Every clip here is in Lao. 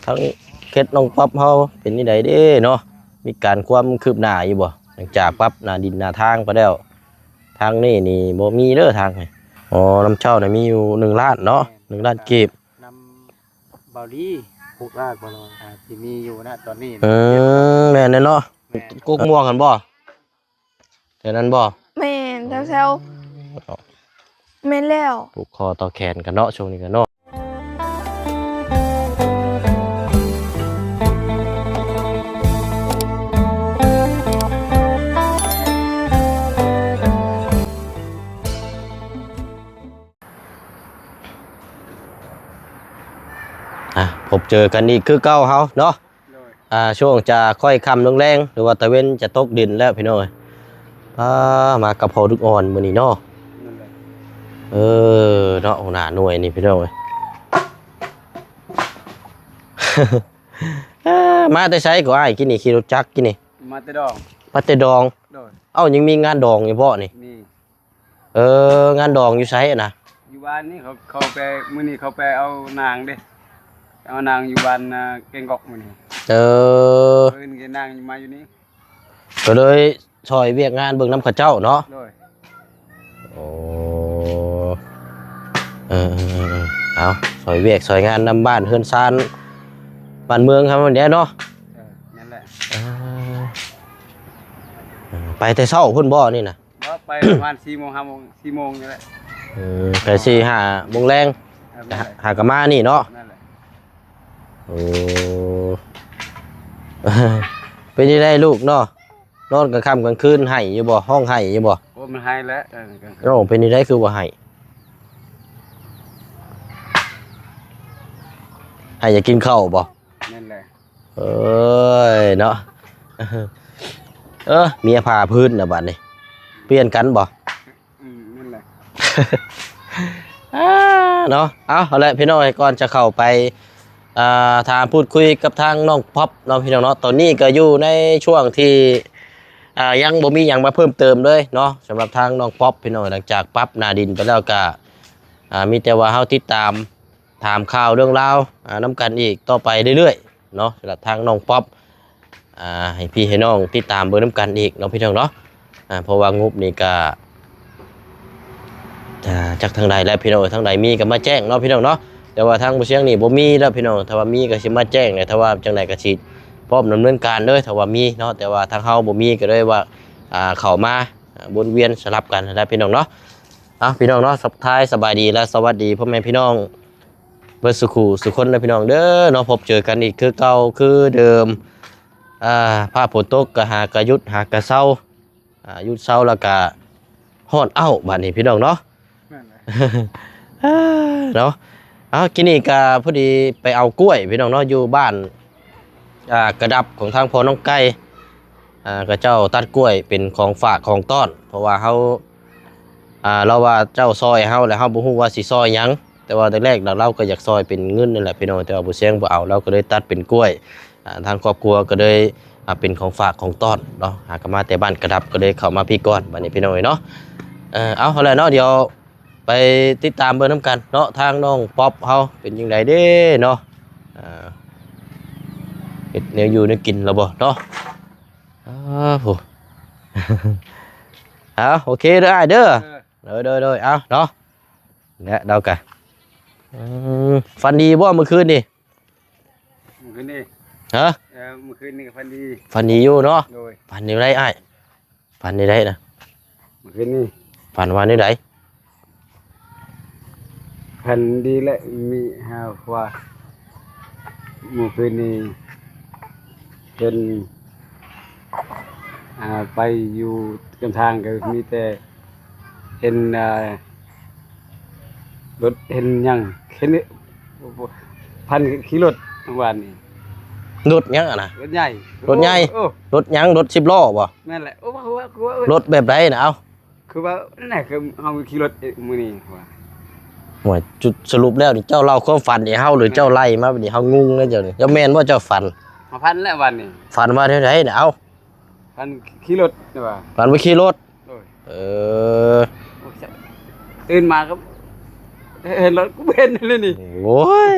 ທາງເຂດນ້ອງປັອບເຮົາເປັນຈັ່ງໃດເດ້ເນາະ? ມີການຄວາມຄືບໜ້າຢູ່ບໍ່? ຫຼັງຈາກປັບໜ້າດິນໜ້າທາງໄປແລ້ວ ທາງນີ້ນີ້ບໍ່ມີເດີທາງນີ້. ອໍ ນຳເຈົ້ານີ້ມີຢູ່ໜຶ່ງລ້ານເນາະ ໜຶ່ງລ້ານກີບ. ນຳເບົາລີຫົກລ້ານບໍ່ລອຍ ອ່າ ທີ່ມີຢູ່ນະຕອນນີ້ນະ. ອືມ ແມ່ນແຫຼະເນາະ. ແມ່ນ. ກົກມ່ວງຫັ້ນບໍ່? ແຖວນັ້ນບໍ່? ແມ່ນ ແຖວໆ ອໍ ແມ່ນແລ້ວ. ຜູກຄໍຕໍ່ແຂນກັນເນາະ ຊ່ວງນີ້ກັນເນາະ. ອ່ະ ພົບເຈີກັນອີກຄືເກົ່າເຮົາເນາະ. ໂດຍ ອ່າ ຊ່ວງຈະຄ່ອຍຄ່ຳລົງແລງ ຫຼືວ່າຕາເວັນຈະຕົກດິນແລ້ວພີ່ນ້ອງເອີຍ. ອ່າ ມາກັບພໍ່ລູກອ່ອນມື້ນີ້ເນາະ. ນັ້ນແຫຼະ. ເອີ ເນາະ ຫົວໜ້າໜ່ວຍນີ້ພີ່ນ້ອງເອີຍ. ອ່າ ມາແຕ່ໃສກໍອ້າຍ ກີ້ນີ້ຂີ່ລົດຈັກກີ້ນີ້? ມາແຕ່ດອງ. ມາແຕ່ດອງ. ໂດຍ. ເອົ້າ ຍັງມີງານດອງຢູ່ບໍ່ນີ້? ມີ. ເອີ ງານດອງຢູ່ໃສນະ? ຢູ່ບ້ານນີ້ ເຂົາ ເຂົາໄປ ມື້ນີ້ເຂົາໄປເອົານາງເດ້ ເອົານາງຢູ່ບ້ານນາແກງກອກມື້ນີ້. ເອີ ມື້ອື່ນກໍນາງມາຢູ່ນີ້ ກໍເລີຍຊ່ອຍວຽກງານເບິ່ງນຳເຂົາເຈົ້າເນາະ. ໂດຍ. ໂອ້ ເອີ ເອີ ເອີ ເອີ ເອົາ ຊ່ອຍວຽກຊ່ອຍງານນຳບ້ານເຮືອນຊານບ້ານເມືອງເຮົານີ້ແຫຼະເນາະ. ເອີ ນັ້ນແຫຼະ. ເອີ ເອີ ໄປແຕ່ເຊົ້າພຸ້ນບໍ່ນີ້ນະ? ບໍ່ ໄປປະມານສີ່ໂມງ ຫ້າໂມງ ສີ່ໂມງນີ້ແຫຼະ. ເອີ ໄປສີ່ຫ້າໂມງແລງ. ເອີ ແມ່ນແຫຼະ. ຫາກໍມານີ້ເນາະ. ນັ້ນແຫຼະ. ໂອ້ ເປັນຈັ່ງໃດລູກເນາະ? ນອນກາງຄ່ຳກາງຄືນໄຫ້ຢູ່ບໍ່? ຮ້ອງໄຫ້ຢູ່ບໍ່? ໂອ້ ມັນໄຫ້ແຫຼະ. ເອີ ກາງຄືນ. ໂອ້ ເປັນຈັ່ງໃດຄືບໍ່ໄຫ້? ໄຫ້ຢາກກິນເຂົ້າບໍ່? ແມ່ນແຫຼະ. ເອີຍເນາະ ເອີ ເມຍຜ້າພື້ນນະບາດນີ້ ປ່ຽນກັນບໍ່? ອືມ ແມ່ນແຫຼະ. ອ່າ ເນາະ ເອົາ ເອົາແຫຼະພີ່ນ້ອງເອີຍ ກ່ອນຈະເຂົ້າໄປ ອ່າ ຖາມພູດຄຸຍກັບທາງນ້ອງປັອບເນາະ ພີ່ນ້ອງເນາະ ຕອນນີ້ກໍຢູ່ໃນຊ່ວງທີ່ ອ່າ ຍັງບໍ່ມີຫຍັງມາເພີ່ມເຕີມເລີຍເນາະ ສຳລັບທາງນ້ອງປັອບ ພີ່ນ້ອງເອີຍ ຫຼັງຈາກປັບໜ້າດິນໄປແລ້ວກໍ ອ່າ ມີແຕ່ວ່າເຮົາຕິດຕາມ ຖາມຂ່າວເລື່ອງລາວ ອ່າ ນຳກັນອີກຕໍ່ໄປເລື້ອຍໆເນາະ ສຳລັບທາງນ້ອງປັອບ ອ່າ ໃຫ້ພີ່ໃຫ້ນ້ອງຕິດຕາມເບິ່ງນຳກັນອີກເນາະ ພີ່ນ້ອງເນາະ. ອ່າ ເພາະວ່າງົບນີ້ກະ ອ່າ ຈັກທາງໃດແຫຼະພີ່ນ້ອງເອີຍ ທາງໃດມີກໍມາແຈ້ງເນາະ ພີ່ນ້ອງເນາະ. ແຕ່ວ່າທາງບໍ່ຊຽງນີ້ບໍ່ມີແລ້ວພີ່ນ້ອງ ຖ້າວ່າມີກໍຊິມາແຈ້ງແຫຼະ ຖ້າວ່າຈັ່ງໃດກໍຊິພ້ອມດຳເນີນການເດີ ຖ້າວ່າມີເນາະ. ແຕ່ວ່າທາງເຮົາບໍ່ມີກໍເລີຍວ່າ ອ່າ ເຂົ້າມາ ອ່າ ວົນວຽນສະຫຼັບກັນຫັ້ນແຫຼະ ພີ່ນ້ອງເນາະ. ເອົາ ພີ່ນ້ອງເນາະ ທັກທາຍສະບາຍດີ ແລະ ສະຫວັດດີພໍ່ແມ່ພີ່ນ້ອງ ເບິດສູ່ຄູ່ສູ່ຄົນເດີພີ່ນ້ອງເດີເນາະ. ພົບເຈີກັນອີກຄືເກົ່າຄືເດີມ ອ່າ ຟ້າຝົນຕົກກໍຫາກະຢຸດຫາກະເຊົາ ອ່າ ຢຸດເຊົາແລ້ວກະຮ້ອນເອົ້າບາດນີ້ພີ່ນ້ອງເນາະ. ແມ່ນແຫຼະ ເນາະ. ເອົາ ກິນນີ້ກະພໍດີໄປເອົາກ້ວຍພີ່ນ້ອງເນາະ ຢູ່ບ້ານ ອ່າ ກະດັບຂອງທາງພໍ່ນ້ອງໄກ່ ອ່າ ເຂົາເຈົ້າຕັດກ້ວຍເປັນຂອງຝາກຂອງຕ້ອນ ເພາະວ່າເຮົາ ອ່າ ລາວວ່າເຈົ້າຊ່ອຍເຮົາ ແລ້ວເຮົາບໍ່ຮູ້ວ່າຊິຊ່ອຍຫຍັງ ແຕ່ວ່າແລກໆ ລາວ ລາວກໍຢາກຊ່ອຍເປັນເງິນນັ້ນແຫຼະພີ່ນ້ອງ ແຕ່ວ່າບໍ່ຊຽງບໍ່ເອົາ ລາວກໍເລີຍຕັດເປັນກ້ວຍ ອ່າ ທາງຄອບຄົວກໍເລີຍ ອ່າ ເປັນຂອງຝາກຂອງຕ້ອນເນາະ ຫາກໍມາແຕ່ບ້ານກະດັບ ກໍເລີຍເຂົ້າມາພີ້ກ່ອນບາດນີ້ພີ່ນ້ອງເອີຍເນາະ. ເອີ ເອົາ ເອົາແຫຼະເນາະ ດຽວໄປຕິດຕາມເບິ່ງນຳກັນເນາະ ທາງນ້ອງປັອບເຮົາເປັນຈັ່ງໃດເດ້ເນາະ ອ່າ ເຮັດແນວຢູ່ແນວກິນແລ້ວບໍ່ເນາະ? ອ້າ ໂຫ ເອົາ ໂອເຄເດີອ້າຍເດີ. ເອີ ໂດຍ ໂດຍ ໂດຍ ເອົາເນາະ ແລະ ລາວກະ ອືມ ຝັນດີບໍ່ມື້ຄືນນີ້? ມື້ຄືນນີ້ ຮະ? ເອີ ມື້ຄືນນີ້ກໍຝັນດີ ຝັນດີຢູ່ເນາະ. ໂດຍ. ຝັນແນວໃດອ້າຍ? ຝັນແນວໃດນະ? ມື້ຄືນນີ້ ຝັນວ່າແນວໃດ? ຝັນດີແຫຼະ ມີຫາວ່າ ມື້ຄືນນີ້ເຫັນ ອ່າ ໄປຢູ່ກຳທາງກໍມີແຕ່ເຫັນ ອ່າ ລົດເຫັນຫຍັງ ເຫັນ ພັນຂີ່ລົດວານນີ້. ລົດຫຍັງອະນະ? ລົດໃຫຍ່. ລົດໃຫຍ່? ໂອ້ ລົດຫຍັງ? ລົດສິບລໍ້ບໍ່? ແມ່ນແຫຼະ. ໂອ້ ວ່າ ວ່າ ວ່າ ລົດແບບໃດນະ? ເອົ້າ ຄືວ່ານັ້ນແຫຼະ ຄືເຮົາຂີ່ລົດມື້ນີ້ວ່າ. ໂອ້ຍ ຈຸດສະຫຼຸບແລ້ວນີ້ ເຈົ້າເລົ່າຄວາມຝັນໃຫ້ເຮົາ ຫຼື ເຈົ້າໄລ່ມາແບບນີ້ ເຮົາງົງເລີຍເຈົ້ານີ້. ເຈົ້າແມ່ນບໍ່ເຈົ້າຝັນ? ເຮົາຝັນແຫຼະວັນນີ້. ຝັນວ່າແນວໃດນະ? ເອົ້າ ຝັນຂີ່ລົດວ່າ. ຝັນວ່າຂີ່ລົດ? ໂດຍ. ເອີ ຕື່ນມາກໍເຫັນລົດ ກູເຫັນເລີຍນີ້. ໂອ້ຍ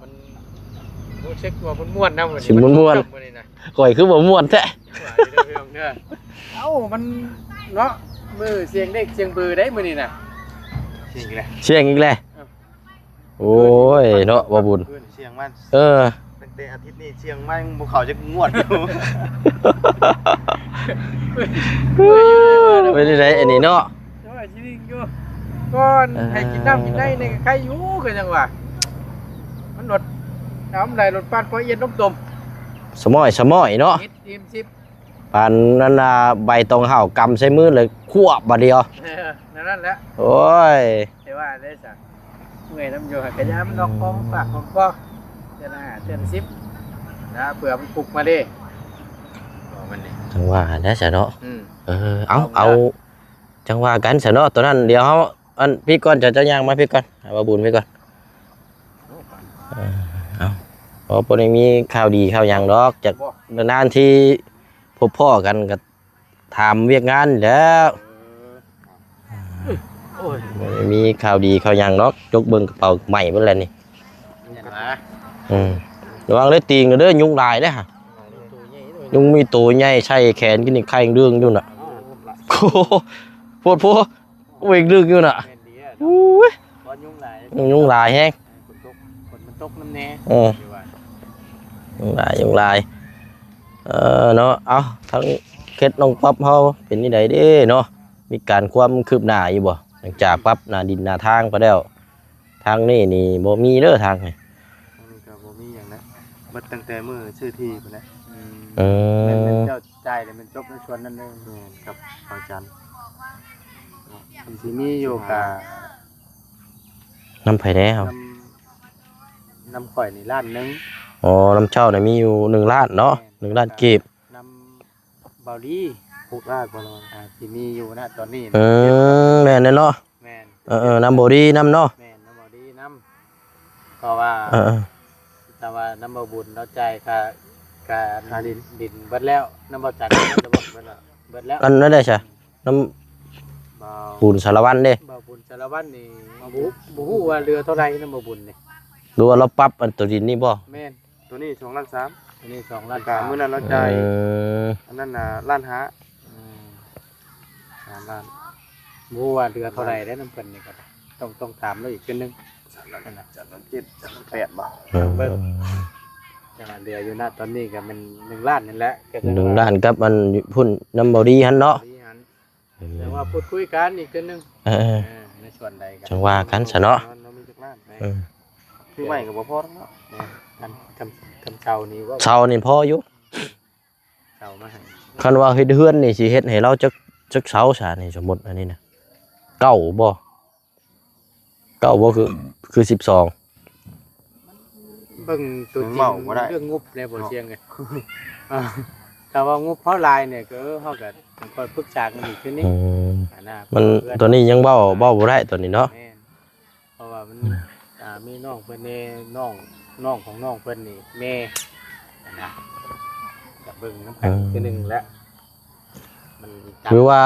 ມັນຮູ້ສຶກວ່າມ່ວນໆນຳ ມື້ນີ້ ຊິມ່ວນໆ ມື້ນີ້ນະ ຂ້ອຍຄືບໍ່ມ່ວນແທ້ ວ່າຢູ່ເດີພີ່ນ້ອງເດີ. ເອົ້າ ມັນເນາະ ມື້ສ່ຽງເລກສ່ຽງເບີໄດ໋ມື້ນີ້ນະ ສ່ຽງອີກແລ້ວ ສ່ຽງອີກແລ້ວ. ເອົ້າ ໂອ້ຍເນາະ ບ່າວບຸນ ເອີ ຕັ້ງແຕ່ອາທິດນີ້ສ່ຽງມາຍັງບໍ່ເຂົ້າຈັກງວດຢູ່ ເປັນຈັ່ງໃດອັນນີ້ເນາະ ໂອ້ຍ ຊິວິ່ງຢູ່ ກ່ອນ ເອີ ໃຫ້ກິນນ້ຳກິນໃນນີ້ກໍໄຄຢູ່ ກໍຍັງວ່າ ມັນລົດ ນ້ຳໄຫຼລົດປານພໍອຽນນົມຕົ້ມ ສະໝ້ອຍສະໝ້ອຍເນາະ ອິດອີ່ມສິບ ປານນັ້ນນະ ໃບຕອງຫາວກຳໃສ່ມືແລ້ວຄວບບາດດຽວ ເອີ ແນວນັ້ນແຫຼະ ໂອ້ຍ ແຕ່ວ່າໄດ້ສະ ເມື່ອຍນຳຢູ່ ຫາກະຢາມັນອອກຂອງຝາກຂອງຄອ ເທື່ອລະຫ້າເທື່ອລະສິບນະ ເພື່ອມັນປຸກມາເດ້ ບອກມັນນີ້ ຈັ່ງວ່າຫັ້ນແຫຼະຊະເນາະ ອືມ ເອີ ເອົາ ເອົາ ເອົາ ຈັ່ງວ່າກັນຊະເນາະ ໂຕນັ້ນ ດຽວເຮົາ ອັນ ພີ້ກ່ອນ ເຈົ້າ ເຈົ້າຍ່າງມາພີ້ກ່ອນ ຫາບ່າວບຸນພີ້ກ່ອນ ເອີ ເອົາ ເພາະບໍ່ໄດ້ມີຂ່າວດີຂ່າວຫຍັງດອກ ຈັກນານໆທີພົບພໍ້ກັນກໍ ຖາມວຽກງານແລ້ວ ເອີ ໂອ້ຍ ບໍ່ໄດ້ມີຂ່າວດີຂ່າວຫຍັງດອກ ຈົກເບິ່ງກະເປົາໃໝ່ເບິດແລ້ວນີ້ ອືມ ລະວັງເດີຕີງເດີ ຍຸງຫຼາຍເດ້ ຍຸງມີໂຕໃຫຍ່ໃສ່ແຂນກິນນີ້ ໄຂ່ດຶງຢູ່ນະ ໂອ້ ໂພດໂພ ໂອ້ຍ ດຶງຢູ່ນະ ໂອ້ຍ ຍຸງຫຼາຍ ຍຸງຫຼາຍແຮງ ຝົນຕົກ ຝົນມັນຕົກນຳແດ່ ເອີ ຍຸງຫຼາຍ ຍຸງຫຼາຍ. ເອີ ເນາະ ເອົ້າ ທາງເຂດໜອງປັບເຮົາເປັນຈັ່ງໃດເດ້ເນາະ ມີການຄວາມຄືບໜ້າຢູ່ບໍ່ ຫຼັງຈາກປັບໜ້າດິນໜ້າທາງໄປແລ້ວ ທາງນີ້ນີ້ບໍ່ມີເດີທາງນີ້ ທາງນີ້ກໍບໍ່ມີຫຍັງນະ ເບິດຕັ້ງແຕ່ມື້ຊື້ທີ່ພຸ້ນແຫຼະ ອືມ ເອີ ແມ່ນເຈົ້າຈ່າຍແລ້ວແມ່ນຈົບໃນສ່ວນນັ້ນເດີ ແມ່ນກັບອາຈານ ມັນຊິມີຢູ່ກະ ນຳໃຜແດ່ ນຳ ນຳຂ້ອຍນີ້ລ້ານໜຶ່ງ ອໍ ນຳເຈົ້ານີ້ມີຢູ່ໜຶ່ງລ້ານເນາະ ແມ່ນ ໜຶ່ງລ້ານກີບ ນຳເບົາລີຫົກລ້ານບໍ່ລະ ອ່າ ທີ່ມີຢູ່ນະຕອນນີ້ ອືມ ແມ່ນແຫຼະເນາະ ແມ່ນ ເອີໆ ນຳເບົາລີນຳເນາະ ແມ່ນ ນຳເບົາລີນຳ ເພາະວ່າ ເອີໆ ແຕ່ວ່ານຳເບົາບຸນເນາະ ຈ່າຍຄ່າ ຄ່າ ຄ່າດິນ ດິນເບິດແລ້ວ ນຳເບົາຈັນເບິດແລ້ວ ເບິດແລ້ວ ເບິດແລ້ວ ອັນນັ້ນໄດ້ຊະ ນຳ ເບົາບຸນສາລະວັນເດ້ ເບົາບຸນສາລະວັນນີ້ ບໍ່ ບໍ່ຮູ້ວ່າເຫຼືອເທົ່າໃດນຳເບົາບຸນນີ້ ຫຼືວ່າລາວປັບອັນໂຕດິນນີ້ບໍ່ ແມ່ນ ໂຕນີ້ສອງລ້ານສາມ ໂຕນີ້ສອງລ້ານ ແລ້ວກະມື້ນັ້ນລາວຈ່າຍ ເອີ ອັນນັ້ນນະລ້ານຫ້າ ອືມ ສາມລ້ານ ບໍ່ຮູ້ວ່າເຫຼືອເທົ່າໃດເດ້ນຳເພິ່ນນີ້ກໍໄດ້ ຕ້ອງ ຕ້ອງຖາມລາວອີກເທື່ອໜຶ່ງ ສາມລ້ານ ສາມລ້ານເຈັດ ສາມລ້ານແປດບໍ່ ເອີ ເບິ່ງ ຈັ່ງວ່າເຫຼືອຢູ່ນະຕອນນີ້ກໍແມ່ນໜຶ່ງລ້ານນີ້ແຫຼະ ກໍໜຶ່ງລ້ານກັບອັນພຸ້ນນຳເບົາດີຫັ້ນເນາະ ເບົາດີຫັ້ນ ເອີ ແຕ່ວ່າພູດຄຸຍກັນອີກເທື່ອໜຶ່ງ ເອີ ເອີ ໃນສ່ວນໃດກໍຈັ່ງວ່າກັນຊະເນາະ ເນາະ ມີຈັກລ້ານ ເອີ ຄືໄມ້ກໍບໍ່ພໍດອກເນາະ ແມ່ນ ຄັນ ຄັນ ຄັນເຊົານີ້ເວົ້າ ເຊົານີ້ພໍຢູ່ ເຊົາມາໃຫ້ ຄັນວ່າເຮັດເຮືອນນີ້ຊິເຮັດໃຫ້ລາວຈັກ ຈັກເຊົາຊະນີ້ ສົມມຸດອັນນີ້ນະ ເກົ້າບໍ່ ເກົ້າບໍ່ ຄື ຄືສິບສອງ ເບິ່ງຕົວຈິງ ເວົ້າບໍ່ໄດ້ ເລື່ອງງົບແດ່ບໍ່ ເນາະ ສ່ຽງເອີຍ ອ່າ ຖ້າວ່າງົບເຮົາຫຼາຍນີ້ກໍ ເອີ ເຮົາກໍຄ່ອຍປຶກສາກັນອີກຄືນີ້ ອືມ ອັນນະ ມັນ ເພາະວ່າເຮືອນ ຕົວນີ້ຍັງເວົ້າ ເວົ້າບໍ່ໄດ້ຕົວນີ້ເນາະ ແມ່ນ ເພາະວ່າມັນ ອືມ ອ່າ ມີນ້ອງເພິ່ນແດ່ ນ້ອງ ນ້ອງຂອງນ້ອງເພິ່ນນີ້ແມ່ ຫັ້ນນະ ກໍເບິ່ງນຳກັນ ອືມ ເທື່ອໜຶ່ງແຫຼະ ມັນ ຫຼືວ່າ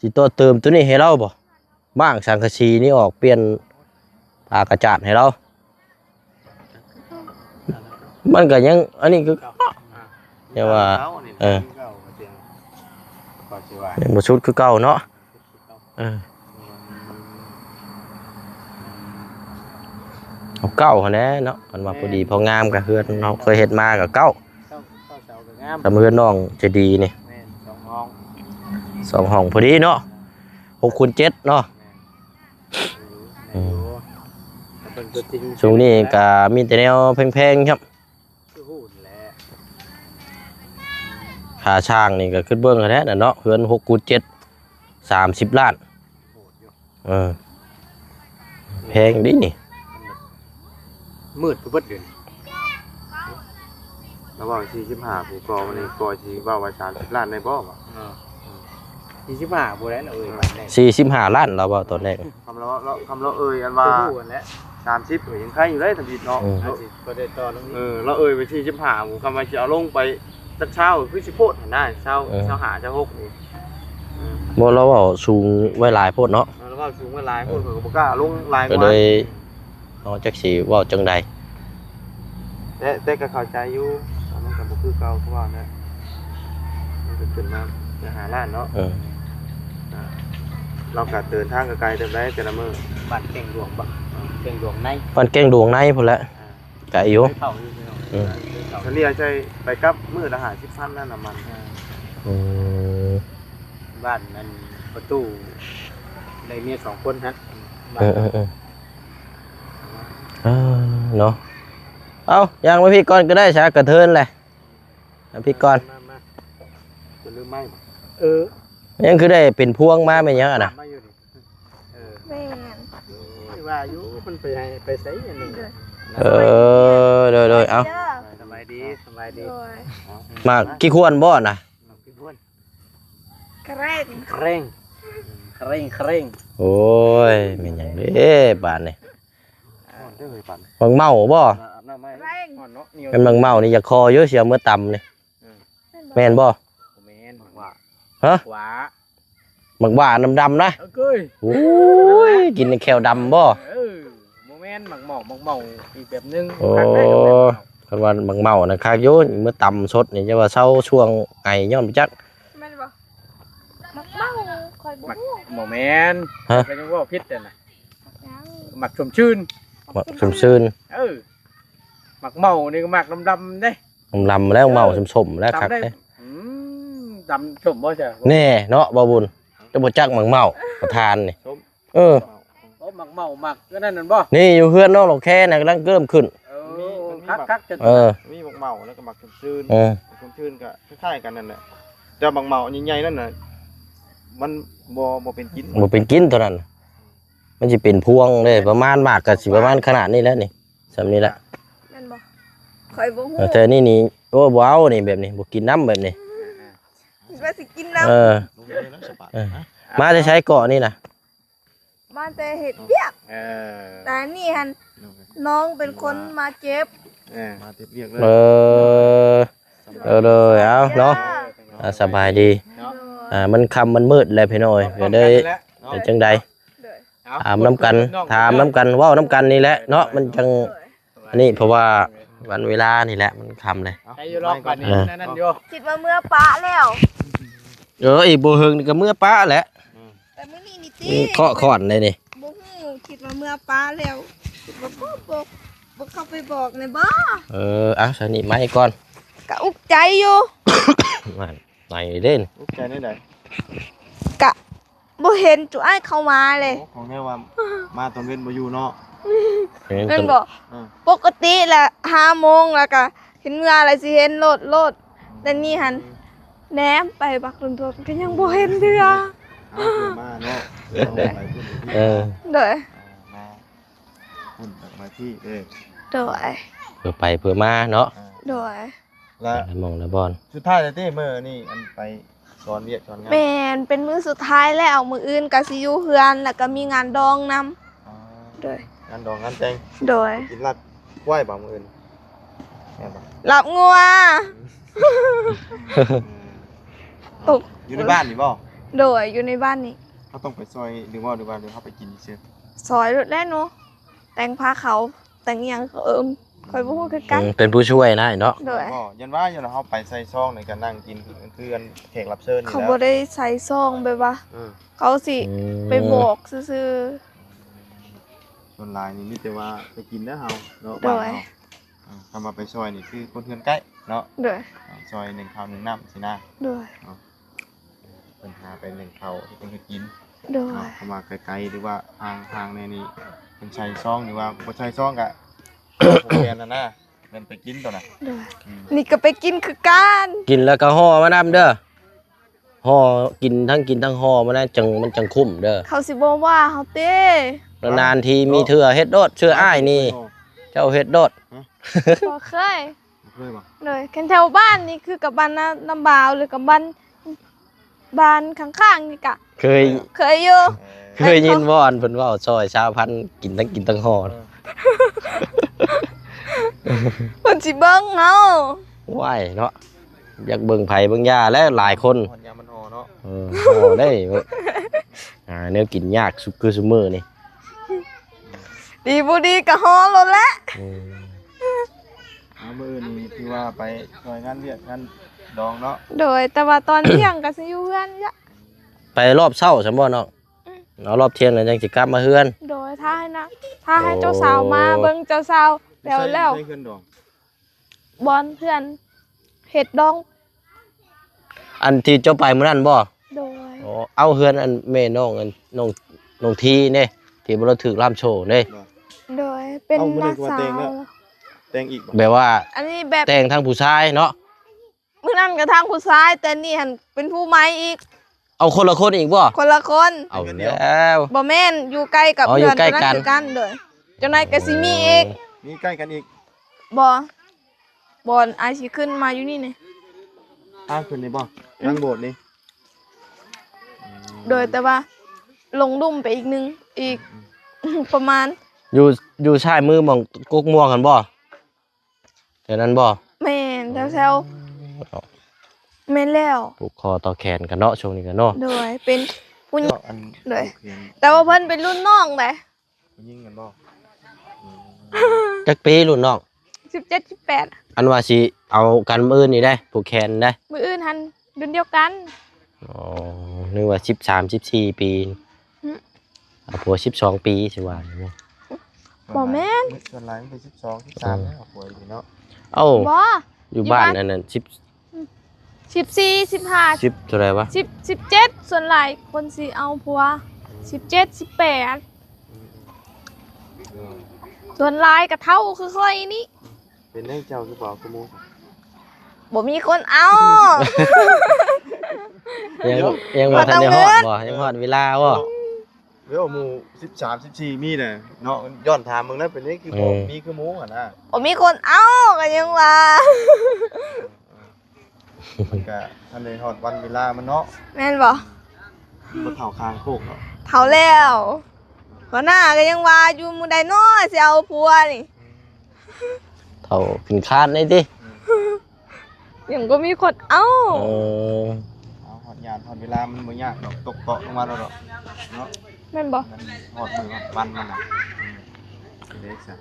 ຊິຕໍ່ເຕີມຕົວນີ້ໃຫ້ລາວບໍ່? ມ້າງສັງກະສີນີ້ອອກ ປ່ຽນຝາກະຈາດໃຫ້ລາວ ມັນກໍຍັງ ອັນນີ້ຄື ແຕ່ວ່າ ເອີ ຍັງບໍ່ສຸດຄືເກົ່າເນາະ ເອີ ເອົາເກົ້າຫັ້ນແຫຼະເນາະ ຄັນວ່າພໍດີພໍງາມ ກໍເຮືອນເຮົາເຄີຍເຮັດມາກໍເກົ້າ ເກົ້າ ເກົ້າເສົາກໍງາມ ກັບເຮືອນນ້ອງໃຈດີນີ້ ແມ່ນ ສອງຫ້ອງ ສອງຫ້ອງພໍດີເນາະ ຫົກຄູນເຈັດເນາະ ແມ່ນ ອືມ ແມ່ນຢູ່ ແຕ່ເບິ່ງຕົວຈິງ ຊ່ວງນີ້ກໍມີແຕ່ແນວແພງໆ ຄັບ ຄືຮູ້ນັ້ນແຫຼະ ຄ່າສ້າງນີ້ກໍຄິດເບິ່ງຫັ້ນແຫຼະເນາະ ເຮືອນຫົກຄູນເຈັດ ສາມສິບລ້ານ ໂຫດຢູ່ ເອີ ແພງເດ້ນີ້ ມັນ ມືດຄືເບິດເດ. ລາວເວົ້າສີ່ສິບຫ້າ ຜູ້ກໍ່ ວັນນີ້ກໍຊິເວົ້າວ່າສາມສິບລ້ານໄດ້ບໍ່ວະ? ເອີ ສີ່ສິບຫ້າ ຜູ້ໃດລະເອີຍ ບາດນີ້ ສີ່ສິບຫ້າລ້ານ ລາວເວົ້າຕອນແລກ. ຄຳລາວ ລາວ ຄຳລາວເອີຍອັນວ່າ ກໍຮູ້ຫັ້ນແຫຼະ ສາມສິບ ກໍຍັງໄຄຢູ່ເດ້ທຳອິດເນາະ. ອືມ ເຮົາຊິກໍໄດ້ຕໍ່ລົງອີກ. ເອີ ລາວເອີຍໄປສີ່ສິບຫ້າ ຄຳວ່າຊິເອົາລົງໄປຈັກຊາວ ຄືຊິໂພດຫັ້ນນະ ຊາວ ເອີ ຊາວຫ້າ ຊາວຫົກນີ້. ເອີ ບໍ່ ລາວເວົ້າສູງໄວ້ຫຼາຍໂພດເນາະ. ເອີ ລາວເວົ້າສູງໄວ້ຫຼາຍໂພດ ເອີ ຂ້ອຍກໍບໍ່ກ້າລົງຫຼາຍກວ່າ ກໍເລີຍ ເຮົາຈັກຊິເວົ້າຈັ່ງໃດ. ແຕ່ ແຕ່ກໍເຂົ້າໃຈຢູ່ ມັນກໍບໍ່ຄືເກົ່າ ຄືວ່າແຫຼະ ມັນກໍຂຶ້ນມາຈະຫ້າລ້ານເນາະ. ເອີ ລາວກໍເດີນທາງກໍໄກເຕີບໃດແຕ່ລະມື້. ບ້ານແກ້ງດວງບໍ່? ແກ້ງດວງໃນ ບ້ານແກ້ງດວງໃນພຸ້ນແຫຼະ. ອ່າ ໄກຢູ່ ເຄີຍເຂົ້າຢູ່ພີ່ນ້ອງ. ເອີ ເຄີຍເຂົ້າ ສະເລ່ຍໃຊ້ໄປກັບມື້ລະຫ້າສິບພັນນະ ນ້ຳມັນ. ອ່າ ອືມ ບ້ານນັ້ນປະຕູໄດ້ເມຍສອງຄົນຫັ້ນ. ເອີ ເອີ ເອີ ເອີ ເນາະ. ເອົາ ຍ່າງມາພີ້ກ່ອນກໍໄດ້ຊະ ກະເທີນແຫຼະ ມາພີ້ກ່ອນ. ມາ ມາ ຈະລືມໄມ້ບໍ່? ເອີ ຍັງຄືໄດ້ເປັນພວງມາແມ່ນຫຍັງຫັ້ນນະ? ມາຢູ່ນີ້. ເອີ ແມ່ນ ໂອ້ຍ ວ່າຢູ່ ມັນໄປໃຫ້ ໄປໃສອັນນີ້. ເອີ ໂດຍ ໂດຍ ເອົາ ສະບາຍດີ ສະບາຍດີ. ໂດຍ ມາຂີ້ຄວນບໍ່ນະ? ມາຂີ້ຄວນ ແຄຣງ ແຄຣງ ແຄຣງ ແຄຣງ. ໂອ້ຍ ແມ່ນຫຍັງເດ້ບາດນີ້? ຮ້ອນເດີບາດນີ້ ໝາກເມົາບໍ່? ອາບນ້ຳໃໝ່ ຮ້ອນເນາະ ແມ່ນໝາກເມົານີ້ ຢາກຂໍຢູ່ ຊິເອົາເມືອຕຳນີ້. ເອີ ແມ່ນບໍ່? ບໍ່ແມ່ນ ໝາກຫວ້າ ຮະ? ຫວ້າ ໝາກຫວ້າດຳໆນະ. ໂອ້ຍ ກິນແຂ້ວດຳບໍ່? ເອີ ບໍ່ແມ່ນ ໝາກເມົາ ໝາກເມົາອີກແບບໜຶ່ງ. ໂອ້ ຄັນວ່າໝາກເມົານະຄັກຢູ່ ເມືອຕຳສົດນີ້ ຈະວ່າເຊົາຊ່ວງໄອຍ້ອນໄປຈັກ. ແມ່ນບໍ່? ໝາກເມົາ ຂ້ອຍບໍ່ຮູ້. ບໍ່ແມ່ນ ຮະ? ຂ້ອຍຍັງເວົ້າຜິດແຕ່ນະ. ຫຍັງ? ໝາກຊົມຊື່ນ ໝາກຊົມຊື່ນ. ເອີ ໝາກເມົານີ້ກໍໝາກດຳໆເດ້. ດຳໆແລ້ວ ເອີ ເມົາສົ້ມໆແລ້ວ ຄັກເດ້. ອືມ ດຳສົ້ມບໍ່ຊະ? ແນ່ເນາະ ບ່າວບຸນ ເຈົ້າບໍ່ຈັກໝາກເມົາ ປະທານນີ້. ເອີ ໂອ້ ໝາກເມົາ ໝາກອັນນັ້ນນັ້ນບໍ່? ນີ້ຢູ່ເຮືອນນ້ອງຫຼອກແຄນະ ກຳລັງເລີ່ມຂຶ້ນ. ເອີ ມັນມີ ມັນມີ ຄັກໆ ເອີ ມີໝາກເມົາ ແລ້ວກໍໝາກຊົມຊື່ນ. ເອີ ໝາກຊົມຊື່ນກໍຄ້າຍໆກັນນັ້ນແຫຼະ ແຕ່ໝາກເມົາອັນໃຫຍ່ໆນັ້ນນະ ມັນບໍ່ ບໍ່ເປັນກິນ ບໍ່ເປັນກິນເທົ່ານັ້ນ. ມັນຊິເປັນພວງເດ້ ປະມານ ໝາກກໍຊິປະມານຂະໜາດນີ້ແຫຼະນີ້ ສ່ຳນີ້ແຫຼະ. ແມ່ນບໍ່? ຂ້ອຍບໍ່ຮູ້ ເອີ ແຕ່ນີ້ນີ້ ໂອ້ ບໍ່ເອົານີ້ ແບບນີ້ ບໍ່ກິນນຳແບບນີ້. ຄິດວ່າຊິກິນນຳ. ເອີ ເອີ ມາແຕ່ໃສເກາະນີ້ນະ? ມາແຕ່ເຮັດວຽກ. ເອີ ແຕ່ອັນນີ້ຫັ້ນ ນ້ອງເປັນຄົນມາເກັບ. ເອີ ມາເຮັດວຽກເລີຍ. ເອີ ເອີ ເດີ ເອົາເນາະ ອ່າ ສະບາຍດີເນາະ. ອ່າ ມັນຄ່ຳມັນມືດແລ້ວພີ່ນ້ອງເອີຍ ກໍໄດ້ ເປັນຈັ່ງໃດ ໂດຍ ຖາມນຳກັນ ຖາມນຳກັນ ເວົ້ານຳກັນນີ້ແຫຼະເນາະ ມັນຈັ່ງ ອັນນີ້ ເພາະວ່າວັນເວລານີ້ແຫຼະ ມັນຄ່ຳເລີຍ. ໃຜຢູ່ລອກບັດນີ້ ເອີ ນັ້ນຢູ່ ຄິດວ່າເມືອປະແລ້ວ. ເອີ ອີກບໍ່ເຫິງນີ້ກໍເມືອປະແຫຼະ. ແຕ່ມື້ນີ້ນີ້ຕິ ເຄາະຄ້ອນໄດ້ນີ້ ບໍ່ຮູ້ ຄິດວ່າເມືອປະແລ້ວ ຄິດວ່າບໍ່ ບໍ່ ບໍ່ເຂົ້າໄປບອກແນ່ບໍ່. ເອີ ເອົາ ສະນີ້ໄມ້ກ່ອນ ກະອຸກໃຈຢູ່. ນັ້ນ ໄໝເດ້ ອຸກໃຈແນວໃດ? ກະບໍ່ເຫັນຈຸອ້າຍເຂົ້າມາເລີຍ. ໂອ້ ຂອງແທ້ວ່າມາຕອນເວັນບໍ່ຢູ່ເນາະ. ເຫັນ ແມ່ນບໍ່? ເອີ ປົກກະຕິລະຫ້າໂມງລະກະເຫັນເມືອລະຊິເຫັນໂລດໂລດ ແຕ່ນີ້ຫັ້ນ ແນມໄປບັກດົນໆ ກໍຍັງບໍ່ເຫັນເທື່ອ. ເອົາເພື່ອມາເນາະ ເພື່ອໄປພຸ້ນໄປພີ້. ເອີ ໂດຍ ມາພຸ້ນໄປພີ້ເດ້. ໂດຍ ເພື່ອໄປເພື່ອມາເນາະ. ໂດຍ ລະ ແຕ່ລະໝ່ອງລະບ່ອນ ສຸດທ້າຍແລ້ວຕິ ມື້ນີ້ອັນໄປສອນວຽກສອນງານ. ແມ່ນ ເປັນມື້ສຸດທ້າຍແລ້ວ ມື້ອື່ນກໍຊິຢູ່ເຮືອນ ລະກໍມີງານດອງນຳ. ອໍ ໂດຍ ງານດອງງານແຕ່ງ. ໂດຍ ກິນລາບຄວາຍບໍ່ມື້ອື່ນ? ແມ່ນບໍ່? ລາບງົວ. ຕົກ ຢູ່ໃນບ້ານນີ້ບໍ່? ໂດຍ ຢູ່ໃນບ້ານນີ້. ເຮົາຕ້ອງໄປຊ່ອຍຫຼືບໍ່ ຫຼືວ່າເຮົາໄປກິນຊື່? ຊ່ອຍໂລດແຫຼະເນາະ ແຕ່ງພາເຂົາ ແຕ່ງອີ່ຫຍັງກໍເອີ້ມ ຂ້ອຍບໍ່ຮູ້ຄືກັນ. ອືມ ເປັນຜູ້ຊ່ວຍນະເນາະ. ໂດຍ ບໍ່ ຢ້ານວ່າ ຢ້ານວ່າເຮົາໄປໃສ່ຊອງນີ້ກໍນັ່ງກິນຄືອັນແຂກຮັບເຊີນນີ້ແຫຼະ. ເຂົາບໍ່ໄດ້ໃສ່ຊອງແບບວ່າ ເອີ ເຂົາຊິ ອືມ ໄປບອກຊື່ໆ. ສ່ວນຫຼາຍນີ້ມີແຕ່ວ່າໄປກິນເດີເຮົາເນາະ. ໂດຍ ບ້ານເຮົາ ອ່າ ຄຳວ່າໄປຊ່ອຍນີ້ຄືຄົນເຮືອນໃກ້ເນາະ. ໂດຍ ອ່າ ຊ່ອຍໜຶ້ງເຂົ້າໜຶ້ງນ້ຳຊີ້ນະ. ໂດຍ ເນາະ ເພິ່ນຫາໄປໜຶ້ງເຂົ້າເຮັດຫຍັງໃຫ້ກິນ. ໂດຍ ເນາະ ຄຳວ່າໄກໆ ຫຼືວ່າຫ່າງໆແນວນີ້ ເພິ່ນໃສ່ຊອງ ຫຼືວ່າບໍ່ໃສ່ຊອງກະ ຜູ້ແມ່ນຫັ້ນນະ ແມ່ນໄປກິນຕົວນະ. ໂດຍ ອືມ ນີ້ກໍໄປກິນຄືກັນ ກິນແລ້ວກໍຫໍ່ມານຳເດີ. ຫໍ່ ກິນທັງກິນທັງຫໍ່ມານະ ຈັ່ງ ມັນຈັ່ງຄຸ້ມເດີ. ເຂົາຊິບໍ່ວ່າເຮົາຕິ? ນານໆທີມີເທື່ອເຮັດໂລດ ເຊື່ອອ້າຍນີ້. ຈົ້າເຮັດໂດດ? ຮະ? ບໍ່ເຄີຍ. ບໍ່ເຄີຍບໍ່? ໂດຍ ຄັນແຖວບ້ານນີ້ຄືກັບບ້ານນາ ນຳບາວ ຫຼືກັບບ້ານ ບ້ານຂ້າງໆນີ້ກະ ເຄີຍ ເຄີຍຢູ່. ເອີ ເຄີຍຍິນບໍ່ ອັນເພິ່ນເວົ້າຊອຍຊາວພັນ ກິນທັງກິນທັງຫໍ່? ເອີ ເພິ່ນຊິເບິ່ງເຮົາ. ວ້າຍເນາະ ຢາກເບິ່ງໃຜເບິ່ງຢາແຫຼະ ຫຼາຍຄົນ ຮອດຍາມມັນຫໍ່ເນາະ. ເອີ ຫໍ່ໄດ້ ຫາແນວກິນຍາກ ຊຸ ຄືຊຸມື້ນີ້. ດີບໍ່ດີກໍຫໍ່ໂລດແຫຼະ. ອືມ ເອົາ ມື້ອື່ນນີ້ຖືວ່າໄປຊ່ວຍງານວຽກງານດອງເນາະ. ໂດຍ ແຕ່ວ່າຕອນທ່ຽງກໍຊິຢູ່ເຮືອນລະ. ໄປຮອບເຊົ້າຊັ້ນບໍ່ນ້ອງ? ອືມ ເອົາຮອບທ່ຽງແລ້ວຈັ່ງຊິກັບມາເຮືອນ. ໂດຍ ຖ້າໃຫ້ນະ ຖ້າໃຫ້ເຈົ້າສາວມາເບິ່ງເຈົ້າສາວແລ້ວ ຢູ່ໃສ ແລ້ວ ຢູ່ໃສເຮືອນດອງ? ບ່ອນເພື່ອນເຮັດດອງ. ອັນທີ່ເຈົ້າໄປມື້ນັ້ນບໍ່? ໂດຍ. ອໍ ເອົາ ເຮືອນອັນແມ່ນ້ອງ ອັນນ້ອງ ນ້ອງທີເດ້ ທີ່ບໍ່ໄດ້ຖືກລ່າມໂສ້ເດ້. ໂດຍ ເປັນ ເອົ້າ ມື້ນັ້ນຄືວ່າແຕ່ງແລ້ວ ແຕ່ງອີກບໍ່? ແບບວ່າ ອັນນີ້ແບບ ແຕ່ງທັງຜູ້ຊາຍເນາະ. ມື້ນັ້ນກໍທາງຜູ້ຊາຍ ແຕ່ນີ້ຫັ້ນເປັນຜູ້ໃໝ່ອີກ. ເອົາ ຄົນລະຄົນອີກບໍ່? ຄົນລະຄົນ. ເອົາແລ້ວ ບໍ່ແມ່ນ ຢູ່ໃກ້ກັບ ອໍ ເພື່ອນ ຢູ່ໃກ້ກັນ ຕົວນັ້ນຄືກັນ. ໂດຍ ເຈົ້ານາຍກໍຊິມີອີກ. ອໍ ມີໃກ້ກັນອີກ? ບໍ່ ບ່ອນອ້າຍຊິຂຶ້ນມາຢູ່ນີ້ນີ້. ທາງຂຶ້ນນີ້ບໍ່? ອືມ ທາງໂບດນີ້. ໂດຍ ແຕ່ວ່າລົງລຸ່ມໄປອີກໜຶ່ງ ອີກ ອືມ ປະມານ ຢູ່ ຢູ່ຊ້າຍມືໝ່ອງກົກມ່ວງຫັ້ນບໍ່? ແຖວນັ້ນບໍ່? ແມ່ນ ແຖວໆ ອືມ ແມ່ນແລ້ວ. ຜູກຄໍຕໍ່ແຂນກັນເນາະ ຊ່ວງນີ້ກັນເນາະ. ໂດຍ ເປັນຜູ້ ເນາະ ອັນ ໂດຍ ແຕ່ວ່າເພິ່ນເປັນລຸ້ນນ້ອງໃດ. ຜູ້ຍິງກັນບໍ່? ອືມ ຈັກປີລຸ້ນນ້ອງ? ສິບເຈັດ ສິບແປດ. ອັນວ່າຊິເອົາກັນມື້ອື່ນນີ້ໄດ໋ ຜູກແຂນໄດ໋. ມື້ອື່ນຫັ້ນລຸ້ນດຽວກັນ. ອໍ ນຶກວ່າສິບສາມ ສິບສີ່ປີ. ຫຶ ເອົາຜົວສິບສອງປີຊິວ່າ. ບໍ່ແມ່ນ ສ່ວນຫຼາຍມັນເປັນສິບສອງ ສິບສາມ ເອີ ເອົາຜົວຢູ່ເນາະ. ເອົ້າ ບໍ່ ຢູ່ບ້ານ ຢູ່ບ້ານ ອັນນັ້ນ ສິບ ອືມ ສິບສີ່ ສິບຫ້າ ສິບເທົ່າໃດວະ? ສິບ ສິບເຈັດ ສ່ວນຫຼາຍຄົນຊິເອົາຜົວ. ສິບເຈັດ ສິບແປດ ອືມ ອືມ ສ່ວນຫຼາຍກໍເຖົ້າຄືຂ້ອຍນີ້. ເປັນໄດ໋ເຈົ້າຄືບໍ່ເອົາຄືໝູ່? ບໍ່ມີຄົນເອົາ. ຍັງ ຍັງບໍ່ທັນໄດ້ຮອດບໍ່? ຍັງຮອດເວລາບໍ່? ໂອ້ ເອີ ໝູ່ສິບສາມ ສິບສີ່ມີນະເນາະ. ຍ້ອນຖາມເບິ່ງນະ ເປັນໄດ໋ຄືບໍ່ ເອີ ມີຄືໝູ່ຫັ້ນນະ? ບໍ່ມີຄົນເອົາ ກໍຍັງວ່າ ມັນກະທັນໄດ້ຮອດວັນເວລາມັນເນາະ. ແມ່ນບໍ່? ບໍ່ເຖົ້າຄາງໂຄກເນາະ ເຖົ້າແລ້ວ. ຫົວໜ້າກໍຍັງວ່າຢູ່ ມື້ໃດເນາະຊິເອົາຜົວນີ້. ເຖົ້າຂຶ້ນຄານໄດ້ຕິ. ອືມ ຍັງບໍ່ມີຄົນເອົາ. ເອີ ເອົາ ຮອດຍາມຮອດເວລາມັນບໍ່ຍາກດອກ ຕົກເຕາະລົງມາໂລດດອກເນາະ. ແມ່ນບໍ່? ມັນຮອດມື້ຮອດວັນມັນນະ. ອືມ ເດ້ຊະ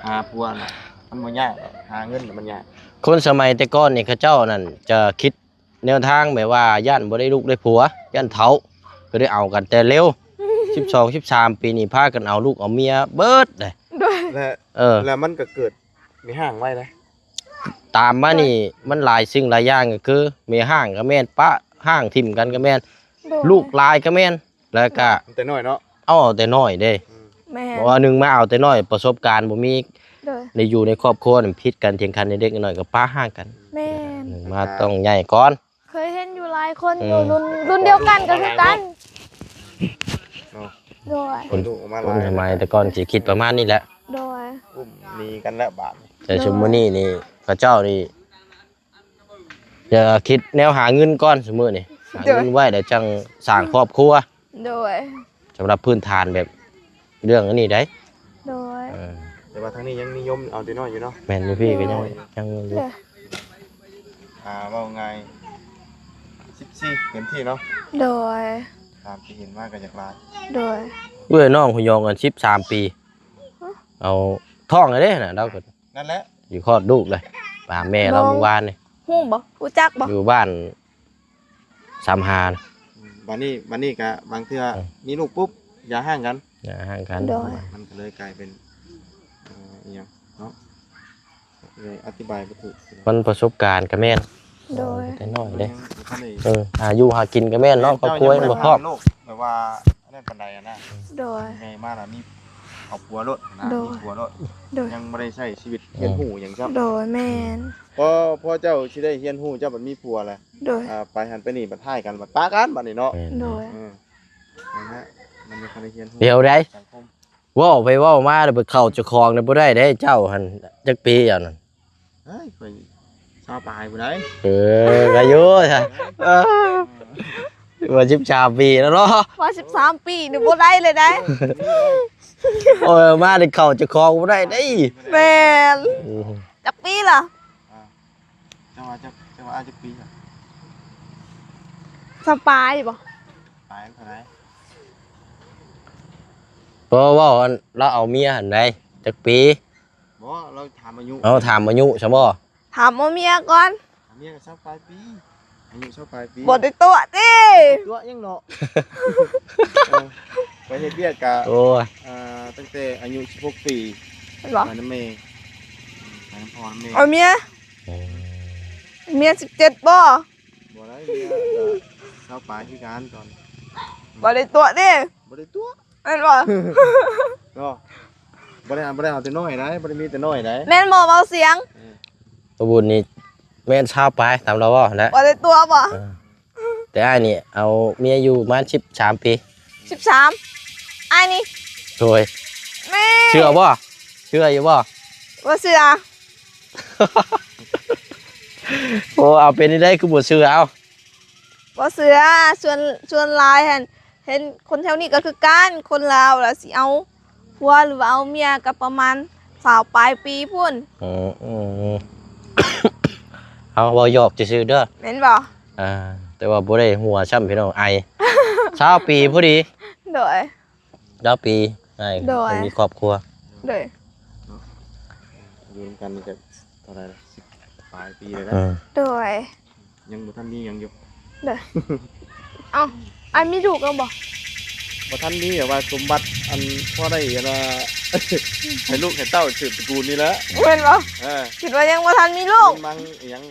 ຫາຜົວນະ ມັນບໍ່ຍາກດອກ ຫາເງິນນະມັນຍາກ. ຄົນສະໄໝແຕ່ກ່ອນນີ້ ເຂົາເຈົ້ານັ້ນຈະຄິດ ແນວທາງແບບວ່າຢ້ານບໍ່ໄດ້ລູກໄດ້ຜົວ ຢ້ານເຖົ້າ ກໍໄດ້ເອົາກັນແຕ່ເລັວ. ສິບສອງ ສິບສາມປີນີ້ພາກັນເອົາລູກເອົາເມຍເບິດເດ້. ໂດຍ ແລະ ເອີ ແລະມັນກໍເກີດແມ່ຮ້າງໄວເດ້. ຕາມມານີ້ມັນຫຼາຍສິ່ງຫຼາຍຢ່າງ ກໍຄືແມ່ຮ້າງກໍແມ່ນ ປະຮ້າງຖິ້ມກັນກໍແມ່ນ. ໂດຍ ລູກຫຼາຍກໍແມ່ນ. ແລ້ວກະ ເອົາແຕ່ນ້ອຍເນາະ ເອົາ ເອົາແຕ່ນ້ອຍເດ້. ອືມ ແມ່ນ ເພາະວ່າໜຶ່ງມາເອົາແຕ່ນ້ອຍ ປະສົບການບໍ່ມີ. ໂດຍ ໄດ້ຢູ່ໃນຄອບຄົວນັ້ນ ຜິດກັນ ຖຽງຂັນ ເລັກໆນ້ອຍໆ ກໍປະຮ້າງກັນ. ແມ່ນ ໜຶ່ງມາຕ້ອງໃຫຍ່ກ່ອນ. ເຄີຍເຫັນຢູ່ຫຼາຍຄົນ ອືມ ຢູ່ລຸ້ນ ລຸ້ນດຽວກັນກໍຄືກັນເນາະ. ໂດຍ ຄົນ ລູກອອກມາຫຼາຍ ຄົນສະໄໝແຕ່ກ່ອນຊິຄິດປະມານນີ້ແຫຼະ. ໂດຍ ກຸ້ມໜີກັນແລ້ວບາດນີ້. ແຕ່ຊຸມມື້ນີ້ນີ້ ເຂົາເຈົ້ານີ້ ຢ່າຄິດແນວຫາເງິນກ່ອນ ຊຸມມື້ນີ້ ຫາເງິນໄວ້ແລ້ວຈັ່ງສ້າງຄອບຄົວ. ໂດຍ ສຳລັບພື້ນຖານແບບເລື່ອງອັນນີ້ໄດ໋. ໂດຍ ເອີ ແຕ່ວ່າທາງນີ້ຍັງນິຍົມເອົາແຕ່ນ້ອຍຢູ່ເນາະ. ແມ່ນ ຢູ່ພີ້ກໍຍັງ ໂດຍ ຍັງຢູ່. ໂດຍ ອ່າ ເວົ້າງ່າຍ ສິບສີ່ ເຕັມທີ່ເນາະ. ໂດຍ ຕາມທີ່ເຫັນມາກໍຢາກຫຼາຍ. ໂດຍ ເອື້ອຍນ້ອງພະຍອງ ອັນ ສິບສາມປີ. ຮະ ເອົາທ້ອງແລ້ວເດ້ນະ ລາວກໍ ນັ້ນແຫຼະ ຊິຄອດລູກເລີຍ. ໄປຫາແມ່ລາວມື້ວານນີ້. ຮູ້ບໍ່? ຮູ້ຈັກບໍ່? ຢູ່ບ້ານສາມຫ້ານະ. ອືມ ບັດນີ້ ບັດນີ້ກະບາງເທື່ອ ເອີ ມີລູກປຸບ ຢ່າຮ້າງກັນ ຢ່າຮ້າງກັນ. ໂດຍ ມັນກໍເລີຍກາຍເປັນ ເອີ ອີ່ຫຍັງເນາະ ເອີ ອະທິບາຍບໍ່ຖືກ. ມັນປະສົບການກໍແມ່ນ. ໂດຍ ແຕ່ນ້ອຍເດ້. ເອີ ຫາຢູ່ຫາກິນກໍແມ່ນເນາະ ຄອບຄົວຍັງບໍ່ພ້ອມ ແບບວ່າ ອັນນັ້ນປານໃດຫັ້ນນະ. ໂດຍ ໃຫຍ່ມາລະມີຄອບຄົວໂລດນະ. ໂດຍ ມີຜົວໂລດ. ໂດຍ ຍັງບໍ່ໄດ້ໃຊ້ຊີວິດຮຽນຮູ້ຫຍັງຊ້ຳ. ໂດຍ ແມ່ນ. ພໍ ພໍເຈົ້າຊິໄດ້ຮຽນຮູ້ ເຈົ້າບັດມີຜົວແລ້ວ. ໂດຍ ອ່າ ໄປຫັ້ນໄປນີ້ບັດຮ້າຍກັນ ບັດປະກັນບັດນີ້ເນາະ. ແມ່ນ ໂດຍ ເອີ ນັ້ນແຫຼະ ມັນຍັງບໍ່ໄດ້ຮຽນຮູ້ ແນວໃດ ສັງຄົມ. ເວົ້າໄປເວົ້າມາ ໄປເຂົ້າເຈົ້າຂອງໄດ້ບໍ່ໄດ້ເດ້ ເຈົ້າຫັ້ນ ຈັກປີເຈົ້ານັ້ນ? ເອີຍ ຂ້ອຍຊາວປາຍພຸ້ນໃດ໋. ເອີ ກະຢູ່ຊະ ເອີ ວ່າສິບສາມປີແລ້ວເນາະ ວ່າສິບສາມປີນີ້ບໍ່ໄດ້ເລີຍໄດ໋. ໂອ້ຍ ມາໄດ້ເຂົ້າເຈົ້າຂອງບໍ່ໄດ້ເດ້. ແມ່ນ ອືມ ຈັກປີລະ? ອ່າ ເຈົ້າວ່າຈັກ ເຈົ້າວ່າອາຍຸຈັກປີ? ຊາວປາຍບໍ່? ປາຍເທົ່າໃດ? ບໍ່ ເວົ້າອັນລາວເອົາເມຍຫັ້ນໃດ ຈັກປີ? ບໍ່ ລາວຖາມອາຍຸ. ເອົາ ຖາມອາຍຸຊະບໍ່? ຖາມເອົາເມຍກ່ອນ. ເມຍກໍຊາວປາຍປີ ອາຍຸຊາວປາຍປີ. ບໍ່ໄດ້ຕົວະຕິ? ຕົວະຫຍັງເນາະ. ເອີ ໄປເຮັດວຽກກະ ໂອ້ຍ ອ່າ ຕັ້ງແຕ່ອາຍຸສິບຫົກປີ ແມ່ນບໍ່? ໄປນຳແມ່ ໄປນຳພໍ່ນຳແມ່. ເອົາເມຍ ເອີ ເມຍສິບເຈັດບໍ່? ບໍ່ໄດ້ ເມຍກໍຊາວປາຍຄືກັນຕອນ. ບໍ່ໄດ້ຕົວະຕິ? ບໍ່ໄດ້ຕົວະ. ແມ່ນບໍ່? ເນາະ ບໍ່ໄດ້ ບໍ່ໄດ້ເອົາແຕ່ນ້ອຍໃດ໋ ບໍ່ໄດ້ມີແຕ່ນ້ອຍໃດ໋. ແມ່ນບໍ່? ເວົ້າສຽງ ເອີ ປະບຸນນີ້ແມ່ນຊາວປາຍຕາມລາວເວົ້າຫັ້ນແຫຼະ. ບໍ່ໄດ້ຕົວະບໍ່? ເອີ ແຕ່ອ້າຍນີ້ເອົາເມຍຢູ່ປະມານສິບສາມປີ. ສິບສາມ ອ້າຍນີ້? ໂດຍ. ແມ່ ເຊື່ອບໍ່? ເຊື່ອຢູ່ບໍ່? ບໍ່ເຊື່ອ. ໂອ້ ເອົາ ເປັນຈັ່ງໃດຄືບໍ່ເຊື່ອ? ເອົາ ບໍ່ເຊື່ອ ສ່ວນ ສ່ວນຫຼາຍຫັ້ນ ເຫັນຄົນແຖວນີ້ກໍຄືກັນ ຄົນລາວລະຊິເອົາຜົວ ຫຼືວ່າເອົາເມຍກໍປະມານຊາວປາຍປີພຸ້ນ. ອືມ ເອົາ ເວົ້າຫຍອກຊື່ໆເດີ ແມ່ນບໍ່? ອ່າ ແຕ່ວ່າບໍ່ໄດ້ຫົວຊ້ຳ ພີ່ນ້ອງ ໄອ ຊາວປີພໍດີ. ໂດຍ. ຊາວປີ ອ້າຍ ໂດຍ ເພິ່ນມີຄອບຄົວ. ໂດຍ. ເນາະ ຢູ່ນຳກັນນີ້ກໍເທົ່າໃດລະ ສິບປາຍປີແລ້ວນະ. ເອີ ໂດຍ. ຍັງບໍ່ທັນມີຫຍັງຢູ່. ໂດຍ. ເອົ້າ ອ້າຍມີລູກແລ້ວບໍ່? ບໍ່ທັນມີ ແບບວ່າສົມບັດ ອັນ ພໍໄດ້ ອັນວ່າ ໃຫ້ລູກໃຫ້ເຕົ້າສືບຕະກູນນີ້ແຫຼະ. ແມ່ນບໍ່? ເອີ ຄິດວ່າຍັງບໍ່ທັນມີລູກ ມັນມັງອີ່ຫຍັງ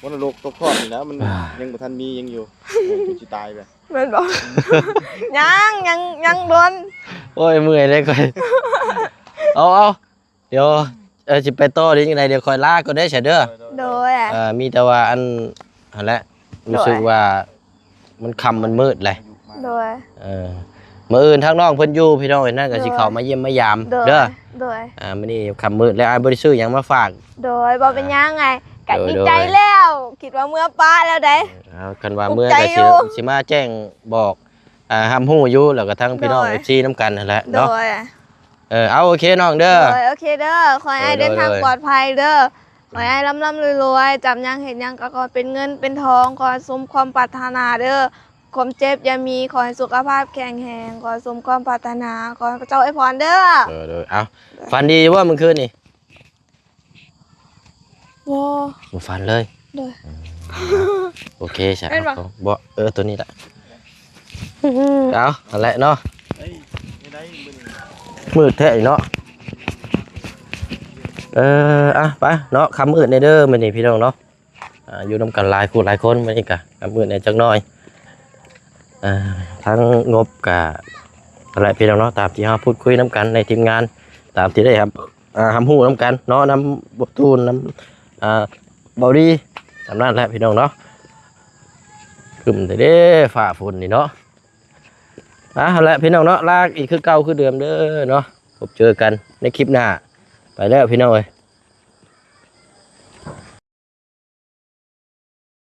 ມໍລະດົກຕົກທອດນີ້ແຫຼະ ມັນ ອ່າ ຍັງບໍ່ທັນມີຫຍັງຢູ່. ໂອ້ຍ ຊິຕາຍແບບ ແມ່ນບໍ່? ຍັງ ຍັງ ຍັງດົນ. ໂອ້ຍ ເມື່ອຍເດ້ຂ້ອຍ. ເອົາ ເອົາ ດຽວ ເອີ ຊິໄປຕໍ່ເດ້ຈັ່ງໃດ ດຽວຂ້ອຍລາກ່ອນເດ້ຊະເດີ. ໂດຍ. ເອີ ມີແຕ່ວ່າ ອັນ ຫັ້ນແຫຼະ ໂດຍ ຮູ້ສຶກວ່າມັນຄ່ຳມັນມືດແຫຼະ. ໂດຍ. ເອີ ມື້ອື່ນທາງນ້ອງເພິ່ນຢູ່ ພີ່ນ້ອງເອີຍ ນັ້ນກໍຊິເຂົ້າມາຢ້ຽມມາຢາມເດີ. ໂດຍ. ອ່າ ມື້ນີ້ຄ່ຳມືດແລ້ວ ອ້າຍບໍ່ໄດ້ຊື້ຫຍັງມາຝາກ. ໂດຍ. ບໍ່ເປັນຫຍັງ ອ້າຍກໍດີໃຈແລ້ວ ຄິດວ່າເມືອປະແລ້ວໃດ໋. ເອີ ຄັນວ່າເມືອກໍຊິ ຊິມາແຈ້ງບອກ ອ່າ ຮັບຮູ້ຢູ່ ແລ້ວກໍທັງພີ່ນ້ອງ ໂດຍ ເອັຟຊີ ນຳກັນຫັ້ນແຫຼະເນາະ. ໂດຍ. ເອີ ເອົາ ໂອເຄນ້ອງເດີ. ໂດຍ. ໂອເຄເດີ ຂໍໃຫ້ອ້າຍເດີນທາງປອດໄພເດີ. ຂໍໃຫ້ອ້າຍລ່ຳໆລວຍໆ ຈັບຫຍັງເຮັດຫຍັງກໍຂໍເປັນເງິນເປັນທອງ ຂໍໃຫ້ສົມຄວາມປາດຖະໜາເດີ. ຄວາມເຈັບຢ່າມີ ຂໍໃຫ້ສຸຂະພາບແຂງແຮງ ຂໍໃຫ້ສົມຄວາມປາດຖະໜາ ຂໍໃຫ້ພະເຈົ້າອວຍພອນເດີ. ໂດຍ ໂດຍ. ເອົາ ຝັນດີຢູ່ບໍ່ມື້ຄືນນີ້? ບໍ່ ບໍ່ຝັນເລີຍ. ໂດຍ. ອືມ ໂອເຄຊະ ແມ່ນບໍ່? ເອົາ ບໍ່ ເອີ ໂຕນີ້ລະ. ເອົາ ຫັ້ນແຫຼະເນາະ ມືດແທ້ເນາະ. ເອີ ອ່ະ ໄປເນາະ ຄ່ຳມືດແດ່ເດີມື້ນີ້ພີ່ນ້ອງເນາະ. ອ່າ ຢູ່ນຳກັນຫຼາຍຄູ່ຫຼາຍຄົນ ມື້ນີ້ກະ ອ່າ ມືດແດ່ຈັກໜ້ອຍ. ອ່າ ທັງງົບກະ ນັ້ນແຫຼະພີ່ນ້ອງເນາະ ຕາມທີ່ເຮົາພູດຄຸຍນຳກັນໃນທີມງານ ຕາມທີ່ໄດ້ຮັບ ອ່າ ຮັບຮູ້ນຳກັນເນາະ ນຳບໍ່ຕູນ ນຳ ອ່າ ເບົາດີ ຕາມນັ້ນແຫຼະພີ່ນ້ອງເນາະ. ຄຶ້ມແທ້ເດ້ຟ້າຝົນນີ້ເນາະ. ອ່າ ຫັ້ນແຫຼະພີ່ນ້ອງເນາະ ລາອີກຄືເກົ່າຄືເດີມເດີເນາະ. ພົບເຈີກັນໃນຄລິບໜ້າ. ໄປແລ້ວພີ່ນ້ອງເອີຍ.